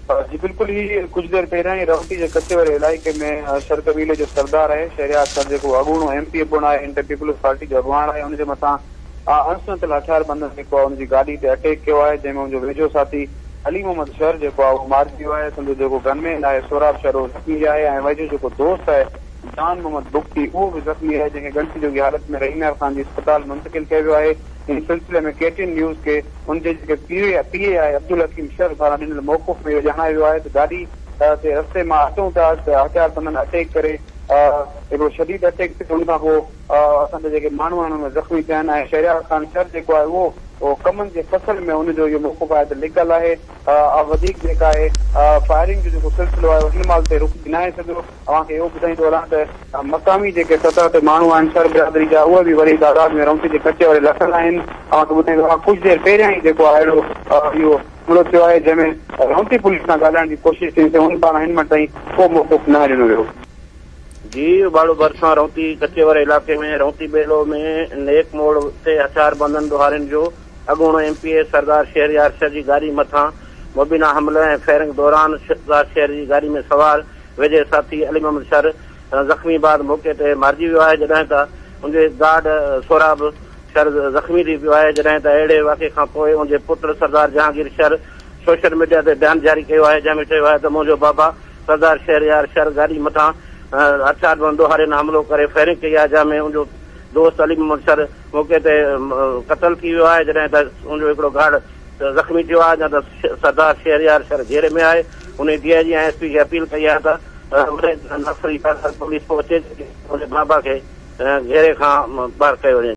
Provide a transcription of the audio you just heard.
جي بلڪل هي ڪجهه دير پهريان ئي رونٽي جي ڪچي واري علائقي ۾ شر قبيلي جو سردار آهي شهريار شر جيڪو اڳوڻو ايم پي اي پڻ آهي انٽر پيپلز پارٽي جو اڳواڻ آهي ان جي مٿان اڻسڃاتل هٿياربندن جيڪو آهي ان جي گاڏي تي اٽيڪ ڪيو آهي جنهن ۾ ان جو ويجهو ساٿي علي محمد شر جيڪو آهي اهو مارجي ويو آهي سندس جيڪو گن مين آهي سهراب شر اهو زخمي آهي ۽ ويجهو جيڪو دوست آهي جان محمد بگٽي اهو به زخمي آهي جنهن کي ڳڻتي جوڳي حالت ۾ رحيم يار خان جي اسپتال منتقل ڪيو ويو آهي. ان سلسلي ۾ ڪي ٽي اين نيوز کي ان جي جيڪي پي اي آهي عبدالحڪيم شر پاران ڏنل موقف ۾ اهو ڄاڻايو ويو آهي ته گاڏي تي رستي مان اچون پيا ته هٿياربندن اٽيڪ ڪري هڪڙو شديد اٽيڪ ٿيو ان کان پوء اسان جا جيڪي ماڻهو آهن ان ۾ زخمي ٿيا آهن ۽ شهريار خان شر جيڪو آهي اهو ڪمند جي فصل ۾ ان جو اهو موقف آهي ته لڪل آهي وڌيڪ جيڪا آهي فائرنگ جو جيڪو سلسلو آهي اهو هن مهل تائين رڪجي ناهي سگهيو. اوهان کي اهو ٻڌائيندو هلان ته مقامي جيڪي سطح تي ماڻهو آهن شر برادري جا اهي به وڏي تعداد ۾ رونتي جي ڪچي واري لٿل آهن. اوهان کي ٻڌائيندو هلان ڪجهه دير پهريان ئي جيڪو آهي اهڙو اهو حملو ٿيو آهي جنهن ۾ رونتي پوليس سان ڳالهائڻ جي ڪوشش ڪئي سي ان پاران هن مهل تائين ڪو موقف ناهي ڏنو ويو. جي اٻاڙو ڀرسان رونتي ڪچي واري علائقي ۾ رونتي ٻيلو ۾ نيڪ موڙ تي هٿياربندن ڏوهارين جو اڳوڻو M P A Sardar Shehryar Shar جي گاڏي مٿان مبينا حملي ۽ فائرنگ دوران سردار شهر جي گاڏي ۾ سوار ويجهي ساٿي علي محمد شر زخمي بعد موقعي تي مارجي ويو آهي جڏهن ته ان جي گارڊ سهراب شر زخمي ٿي پيو آهي جڏهن ته اهڙي واقعي کان پوء ان جي پٽ سردار جهانگير شر سوشل ميڊيا تي بيان جاري ڪيو آهي جنهن ۾ چيو آهي ته منهنجو بابا سردار شهريار شر گاڏي مٿان هٿياربند ڏوهارين حملو ڪري فائرنگ ڪئي آهي جنهن ۾ ان جو دوست علي محمد شر موقعي تي قتل ٿي ويو آهي جڏهن ته ان جو هڪڙو گارڊ زخمي ٿيو آهي جڏهن ته سردار شهريار شر گهيري ۾ آهي انهي ڊي I جي ۽ ايس پي کي اپيل ڪئي آهي ته وڏي نفري تعداد پوليس پهچي ان جي بابا کي گهيري کان ٻاهر ڪيو وڃي.